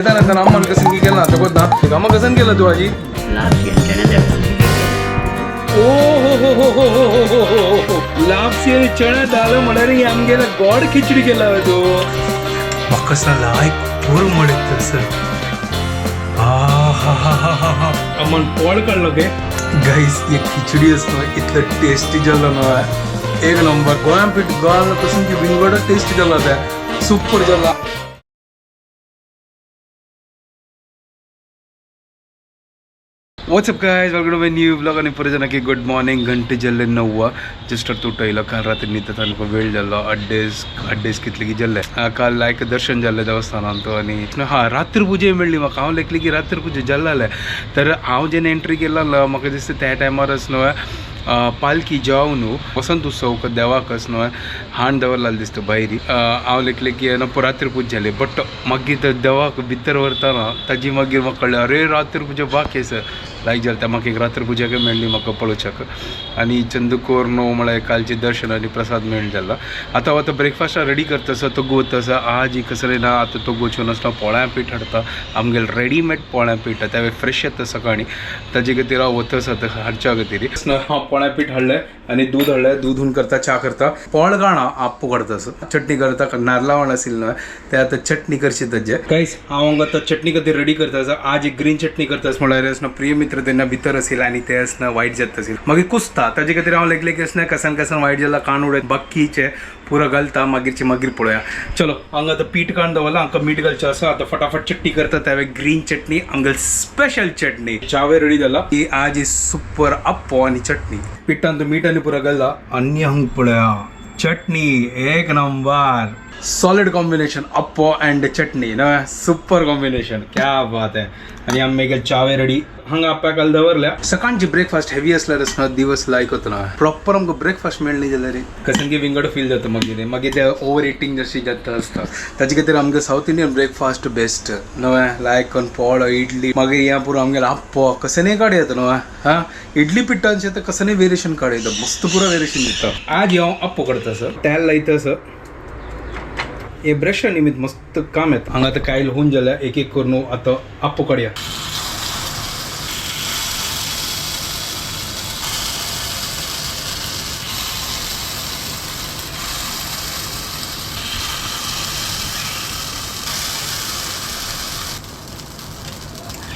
येताना अम्मान कसं केलं ना तो ना अम्मा कसं केलं तू आजी? लापशी आणि चणे दाल. ओ हो हो हो हो हो हो हो हो हो, लापशी आणि चणा दाल म्हळ्यार ही आमगेला गोड खिचडी केला तो. म्हाका लायक पूर म्हणत सर. अम्मान पोळ काडलो गे. गाईस, हे खिचडी असतो इतलं टेस्टी जाल्लो ना, एक नंबर. गोंया पीठ गोवा कसून की विंगड टेस्टी जाल्लो त्या, सुपर जाल्ला. What's up guys, welcome to my new vlog. आणि परत की गुड मॉर्निंग. घंटे जाल्ले 9. जस्ट तूं उठयलो. काल रात्री न्हिदता तांकां वेळ जाल्लो, अड्डेस अड्डेस कितले की जाल्ले. काल लायक दर्शन जाल्लें देवस्थानांत आनी हा रात्र पुजे मेळ्ळी म्हाका. हांव लेखली की रात्र पुजे जाल्लें जाल्यार तर हांव जेन्ना एंट्री केला म्हाका दिसता त्या टायमारच न्हय पालखी जेव न्हू वसंत उत्सव देवाकच न्हय हाण दवरलाल दिसता भायरी. हांव लेखलें की रात्र पूजा जाली, बट मागीर ते देवाक भितर व्हरतना ताजी मागीर म्हाका कळ्ळें, अरे रात्र पुजा बाकी आसा. लायक जालें म्हाका एक रात्र पुजा मेळ्ळी म्हाका पळोवच्याक. आनी चंदकोर न्हू म्हळ्यार कालचें दर्शन आनी प्रसाद मेळ जाला. आतां आतां ब्रेकफास्ट रेडी करता आसा. तोगो वता आसा आज कसलें ना. आतां तोगो वचून आसतना पोळ्यां पीठ हाडटा. आमगेलें रेडीमेड पोळ्यां पीठ तें फ्रेश येता सकाळीं, ताजे खातीर हांव वता आसा आतां हाडच्या खातीर. हांव पोळ्यां पीठ हाडलें आनी दूद हाडलें. दूद हून करता च्या करता. पोळ गाणा आप्पो करता आसा, चटणी करता. नारला वाण आशिल्लें न्हय ते आतां चटणी करची ताजे. गायस, हांव हांगा आतां चटणी खातीर रेडी करता आसा. आज एक ग्रीन चटणी करता आसा. म्हळ्यार आसना प्रिय मित्र तेन्ना भितर आशिल्ले आनी ते आसना वायट जाता आशिल्ले, मागीर कुसता. ताजे खातीर हांव लेगलेग आसना कसान कसान वायट जाला काण उडयत बाकीचे पुरो घालता. मागीरचे मागीर पळोवया. चलो, हांगा आतां पीठ काडून दवरलां. हांकां मीठ घालचें आसा. आतां फटाफट चटणी करता. त्यावेळी ग्रीन चटणी, आमगेली स्पेशल चटणी. चावे रेडी जाला. ही आज ही सुपर आप्पो आनी चटणी. पिठान मीठ आनी पुरो घालला आनी हांगा पळया चटणी एक नंबर. सॉलिड कॉम्बिनेशन अप्पो अँड चटणी ना, सुपर कॉम्बिनेशन, क्या बात है. आनी आमी चावे रेडी. हांगा आप्प्याक घाल दवरल्या. सकाळची ब्रेकफास्ट हेवी असल्यार आसना दिवस लायक वतना प्रॉपर आमकां ब्रेकफास्ट मेळ्ळी जाल्यार कशें की विंगड फील जाता. मागीर मागीर ते ओवर इटिंग जशी जाता आसता. ताजे खातीर आमकां सावथ इंडियन ब्रेकफास्ट बेस्ट न्हय, लायक कोन पोळो इडली, मागीर हें पुरो आमगेलें आप्पो कसलेय काड येता न्हय. हा इडली पिठांचे तर कसलेय वेरिएशन काड येता, मस्त पुरो वेरिएशन दिता. आज हांव आप्पो करता सर. तेल लायता सर. हे ब्रश निमित्त मस्त काम येता. हांगा आतां कायल होऊन जाल्या. एक एक करून आतां आप्पो काडया.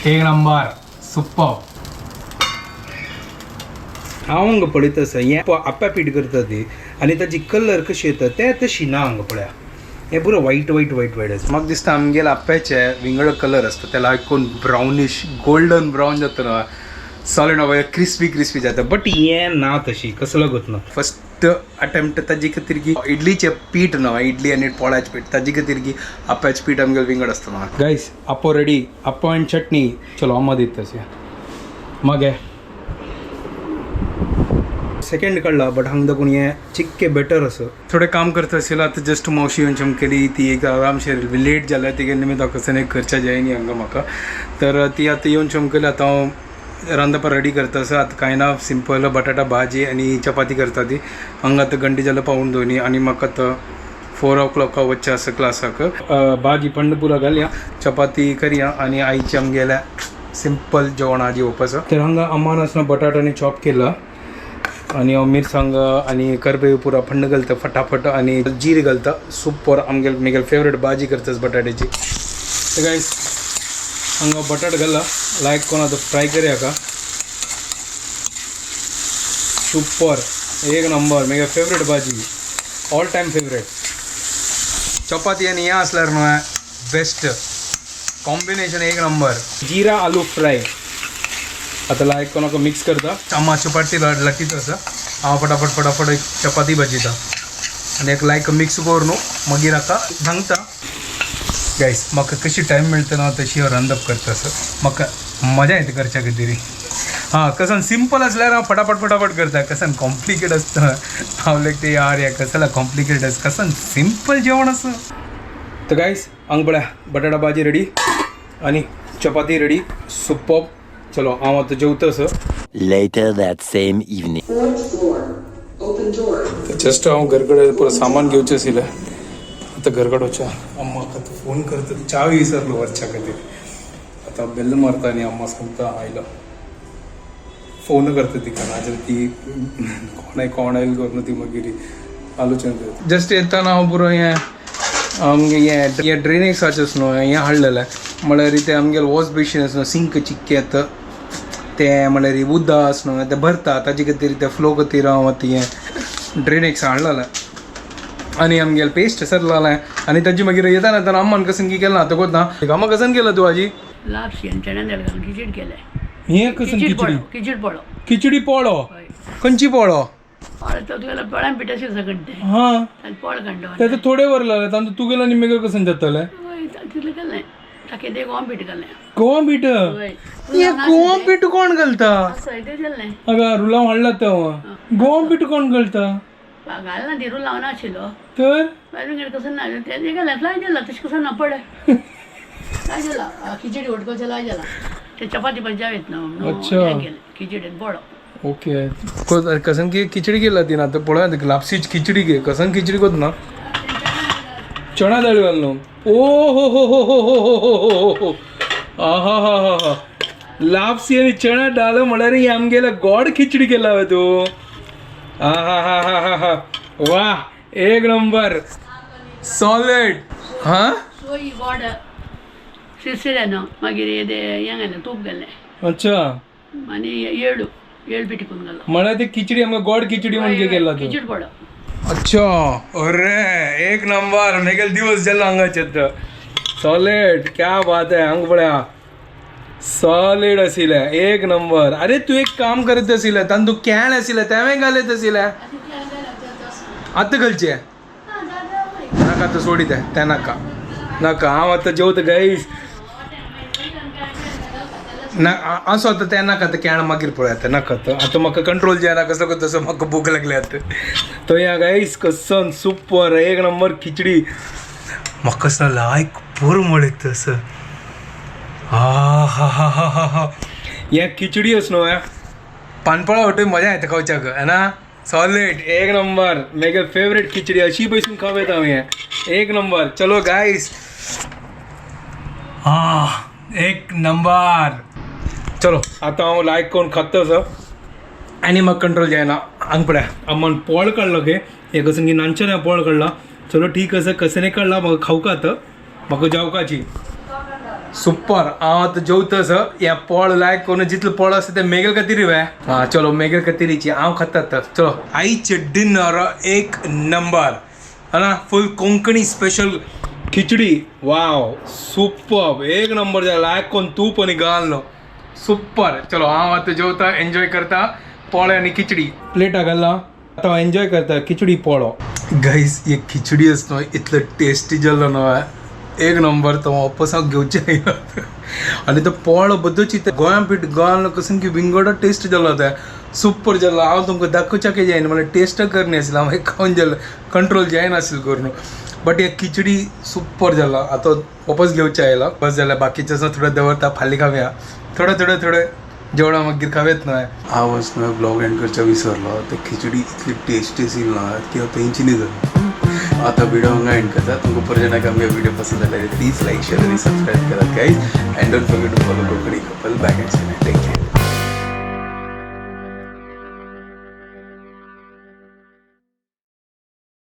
एक नंबर, सुपर. हांव हांगा पळयता आसा, हें आप्या पीठ करता ती आनी ताजी कलर कशी येता ते तशी ना. हांगा पळया, हें पुरो वायट वायट वायट वायट आसा. म्हाका दिसता आमगेल्या आप्याचे विंगड कलर आसता. त्या लागून ब्रावनीश गोल्डन ब्रावन जाता ना, सॉलिड क्रिस्पी क्रिस्पी जाता. बट हें ना तशी कसलो गोत ना. फस्ट अटेम्प्ट ताजे खातीर की इडलीचें पीठ ना, इडली आनी पोळ्याचें पीठ ताजे खातीर की आप्याचें पीठ आमगेलें विंगड आसता ना. गायस, आप्पो रेडी, आप्पो आनी चटणी. चलो, अम्मा दिता तशें. मागे सेकंड काडला, बट हांगा दाखून हें चिक्के बेटर आसा. थोडें काम करता आशिल्लो. आतां जस्ट मावशी येवन चमकेली. ती एक आरामशीर लेट जाल्या तिगे निमित्त हांव कसं करच्या जायनी हांगा म्हाका. तर ती आतां येवन चमकेली. आतां हांव रांदपा रेडी करता आसा. आतां कांय ना, सिंपल बटाटा भाजी आनी चपाती करता ती. हांगा आतां घंटे जालो 1:45 आनी म्हाका आतां 4 ओ क्लॉका वचचें आसा क्लासाक. भाजी पंड पुरा घालया, चपाती करया आनी आईचे आमगेल्या सिंपल जेवण आज येवपाचो. तर हांगा अम्मान आसना बटाट आनी चॉप केला आनी हांव मिरसांग आनी करबेव पुरा फंड घालता फटाफट आनी जीर घालता. सुपर आमगेल म्हगेल फेवरेट भाजी करता बटाट्याची. तर गायस, हांगा बटाट घाला, लायक कोण आतां फ्राय करया का. सुपर, एक नंबर, म्हगे फेवरेट भाजी, ऑल टायम फेवरेट. चपाती आनी हें आसल्यार न्हय बेस्ट कॉम्बिनेशन, एक नंबर. जिरा आलू फ्राय आतां लायक कोणाक मिक्स करता. अम्मा चपाती लकीत आसा. हांव फटाफट फटाफट एक चपाती भाजिता आनी एक लायक मिक्स करून मागीर हाका सांगता. गायस, म्हाका कशी टायम मेळटा ना तशी हांव रांदप करता सर. म्हाका मजा येता करच्या खातीर. हां, कसन सिंपल आसल्यार हांव फटाफट फटाफट करता. कसन कॉम्प्लिकेट आसता हांव लायक ते यार या कसला कॉम्प्लिकेट आसा, कसन सिंपल जेवण आसा. तर गायस, हांगा पळया बटाटा भाजी रेडी आनी चपाती रेडी, सुपर. चलो, हांव आतां जेवता sir. Later that same evening. Fourth floor. Open door. Just हांव घर कडेन पुरो सामान घेवचें आशिल्लें. आता घरगड वच्या अम्मा आता फोन करतो, चावी विसरलो वरच्या खातीर. आता बेल मारता आनी अम्मा सांगता आयलो. फोन करता तिका, नाजाल्यार ती कोण आहे कोण आयल करून ती मागीर आलोचन करता. जस्ट येताना हांव पुरो हें आमगे हें हें ड्रेनेजाचें न्हू हें हाडलेलें, म्हळ्यार तें आमगेलें वॉश बेशीन आसा न्हू, सिंक चिक्के येता तें, म्हळ्यार उदक आसा न्हू तें भरता, ताजे खातीर तें फ्लो खातीर हांव आतां हें ड्रेनेक्स हाडलेलें. आनी आमगेलें पेस्ट सरलेलें. आनी ताजी मागीर येताना येताना अम्मान कसन की केलें ना आतां कोत ना. अम्मा कसन केलां तूं आजी? लापशी आनी चण्या दाळ घालून खिचडी केलें. हें कसन? खिचडी खिचडी पोळो, खिचडी पोळो. खिचडी पोळो? हय. खंयची पोळो? पोळो तो तुगेलो पोळ्यान पीठ अशें सगळें तें. हां. ताजें पोळ काडलो. ते आतां थोडे वरलें तांतूं तुगेलें आनी मेगेलें कसन जातलें? हय, तितलें घालें, ताका तें गोवा पीठ घालें. गोवा पीठ? हय. हे गोवा पीठ कोण घालता? असो तें जालें. अगं रुलाव हाडला तो. गोवा पीठ कोण घालता? घालना ती, रुलाव नाशिल्लो. तर मागीर कसं ना तें घालें, लाय जालां तशें कसं ना पडे लाय जालां खिचडी उडकोवचें लाय जालां ते चपाती पण जावेत ना म्हणून. अच्छा. हें केलें खिचडीन पोळो. ओके, कसन की खिचडी केला ती ना. आतां पळोवया लापसीच खिचडी घे कसन खिचडी कोत ना. चणा दाळ घाल न्हू. ओ हो हो हो हो हो हो हो हो हो, आहा हा हा हा. लापसी आनी चणा दाळ म्हळ्यार ही आमगेल्या गोड खिचडी केला वे तूं. हा हा हा हा हा हा, वा, एक नंबर सॉलिड. हा. सोय गोड शिरशिरें न्हू, मागीर तें हें घालें, तूप घालें. अच्छा. आनी येळू येळ पीठ करून घालो. म्हळ्यार ती खिचडी आमकां गोड खिचडी म्हणजे केला तूं? खिचडी पोळो. अच्छा, अरे एक नंबर. मेगेल दिवस जालो हांगाचे. सॉलिड, क्या बात आहे. हांगा पळया, सॉलिड आशिल्लें, एक नंबर. अरे तूं एक काम करत आशिल्लें, तातूंत केळ आशिल्लें तेंवें घालत आशिल्लें. आतां घालचें नाका, आतां सोडी तें, तें नाका नाका. हांव आतां जेवता गायस ना. असो आतां तें नाका, आतां केळ मागीर पळय. आतां नाका, आतां आतां म्हाका कंट्रोल जायना कसो तसो, म्हाका भूक लागली आतां. तो या गायस, कसन सुपर, एक नंबर खिचडी. म्हाका कसं लायक पुरो म्हळें तसं. हा हा हा हा हा हा, हे खिचडी आस न्हू, पानपळा वाटूय मजा येता खावच्याक है ना. सॉलिड, एक नंबर. मेगे फेवरेट खिचडी, अशी बसून खावं येता हांव हें. एक नंबर. चलो गायस, हा एक नंबर. चलो आतां हांव लायक करून खाता असो आनी म्हाका कंट्रोल जायना. हांगा पळय, अम्मान पोळ काडलो गे हे कसन की नानच्यान पोळ काडला. चलो ठीक आसा, कशें काडला म्हाका खावका, आतां म्हाका जेवकाची. सुपर. हांव आतां जेवता सर. हें पोळ लायक करून जितलें पोळ आसा तें मेगेल खातीर वे. हां चलो, मेगेल खातीरीची हांव खाता आतां. चलो, आईचे डिनर एक नंबर है ना. फूल कोंकणी स्पेशल खिचडी. वाव, सुपर, एक नंबर जाला. लायक करून तूप आनी घाल, सुपर. चलो हांव आतां जेवता, एन्जॉय करता पोळे आनी खिचडी. प्लेटा घालला, आतां हांव एन्जॉय करता खिचडी पोळो. गाईस, हे खिचडी आसा न्हू इतलो टेस्टी जालो न्हू, एक नंबर. तो वापस हांव घेवचें आयलो. आनी तो पोळो बद्दल गोंया पीठ घाल कसन की विंगड टेस्ट जालो तें, सुपर जालो. हांव तुमकां दाखोवच्याक जायना, म्हणल्यार टेस्ट करनी आसली. हांव खावन जालो, कंट्रोल जायनासलें करून. बट हे खिचडी सुपर जाला. आतां वापस घेवचें आयला, बस जाल्यार बाकीचें आसा थोडें दवरता, फाल्यां खावया थोडें थोडें थोडें. जेवणा मागीर खावेत न्हय. हांव न्हय ब्लॉग एंड करच्या विसरलो. ते खिचडी इतली टेस्टी आशिल्ली ना की हांव तेंची न्ही जालो. आतां व्हिडिओ हांगा एंड करता. तुमकां परत आमगे व्हिडिओ पसंत जाल्यार प्लीज लायक, शेअर आनी सबस्क्रायब करात guys, and don't forget to follow Konkani couple. Bye guys, take care.